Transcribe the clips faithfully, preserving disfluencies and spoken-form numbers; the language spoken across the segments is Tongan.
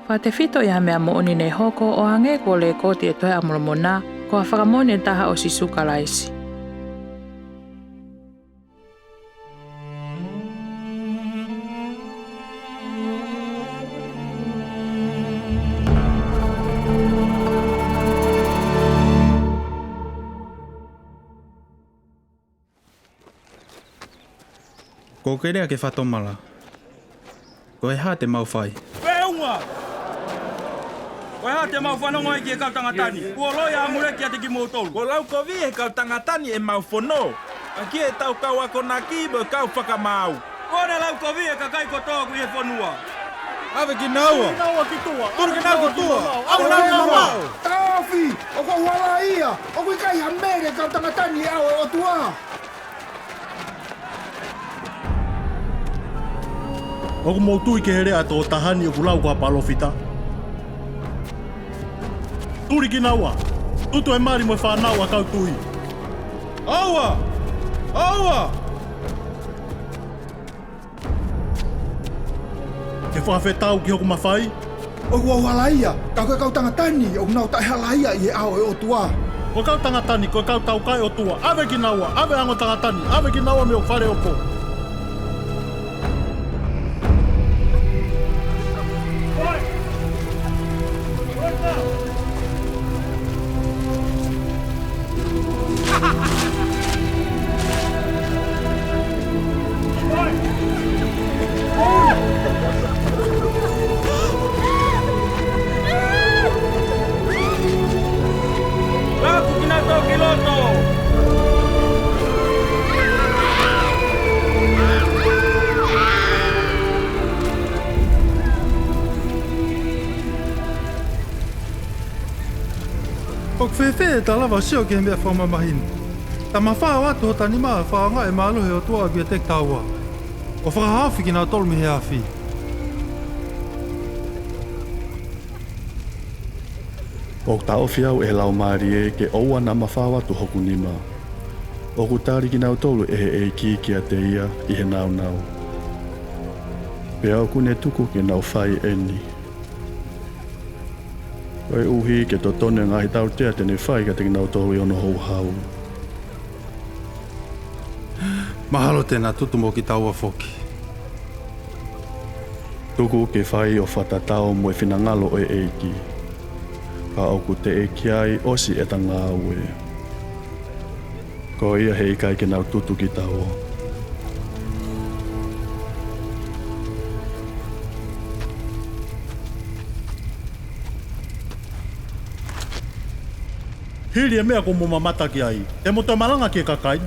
Fakatefito ʻi ha meʻa moʻoni naʻe hoko ʻo hangē ko e lekooti ʻi he Tohi ʻa Molomoná, ko ha fakamoʻoni ʻe taha ʻo Sīsū Kalaisi. Ko e kelea ke fakatomala. Ko e hā te mau fai? Feʻunga! Ko e hā te mau fanongo ai ki he kau tangata ni? Kuo loi ʻa ʻAmuleki ʻiate kimoutolu. Kuo laukovi ʻe he kau tangata ni ʻemau fono. ʻAki ʻetau kau akonaki mo e kau fakamaau. Kuo ne laukovi ʻa e kakai kotoa ʻoku ʻi he fonua. ʻAve kinaua. Tuli kinaua ki tuʻa. Tuli kinaua ki tuʻa. ʻAve kinaua ki tuʻa. Taʻofi! ʻOku ou halaia! ʻOku ʻikai ha mele ʻa e kau tangata ni ʻi he ʻao ʻo e ʻOtuá. ʻOku mou tui ki he lea ʻa e tokotaha ni ʻoku lau ko ha palōfita? Tuli kinaua, tutu e mali mo e fānau ʻa e kau tuí. ʻOua! ʻOua! Ke fakafetau ki hoku mafai? ʻOku ou halaia, ka ko e kau tangata ni ʻoku nau taʻehalaia ʻi he ʻao ʻo e ʻOtuá. Ko e kau tangata ni, ko e kau taukae ʻOtua, ʻave kinaua, ʻave ʻa e ongo tangata ni, ʻave kinaua mei hoku fale ʻofó. Laku kinautolu ki loto! ʻOku fēfē ʻeta lava ʻo sio ki he meʻa fakamamahi ni? Ta mafao atu hota nima ʻo fakaʻaongaʻi e mālohi ʻo e ʻOtuá ʻoku ʻiate kitauá, ʻo fakahaofi kinautolu mei he afí. ʻOku taʻofi au ʻe he Laumālié ke ʻoua naʻa mafao atu hoku nimá. ʻOku tali kinautolu ʻe he ʻEikí kiate ia ʻi he nāunaú. Pea ʻokú ne tuku ke nau fai ʻeni, koeʻuhí ke totonu e ngaahi tautea te ne fai kiate kinautolu ʻi hono houhaú. Mahalo te na tutu mo kitaua foki. Tuku ke fai ʻo fakatatau mo e finangalo ʻo e ʻEikí, ka ʻoku teʻeki ai ʻosi ʻeta ngāué. Ko ia he ʻikai ke nau tutu kitaua. Hili e meʻa kuo mou mamata ki aí, te mou toe malanga ki he kakaí ni.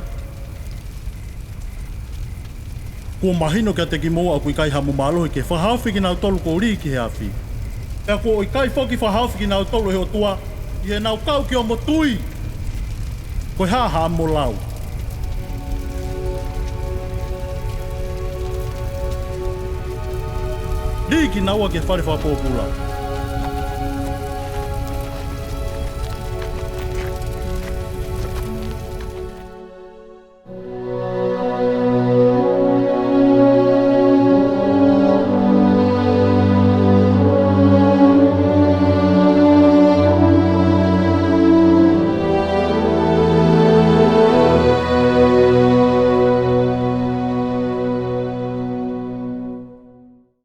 Kuo mahino kiate kimoua ʻoku ʻikai hamou mālohi ke fakahaofi kinautolu kuo lī ki he afí. Pea kuo ʻikai foki fakahaofi kinautolu ʻe he ʻOtuá ʻi heʻenau kau ki hoʻomo tuí. Ko e hā haʻamo lau? Lī kinaua ki he fale fakapōpulá.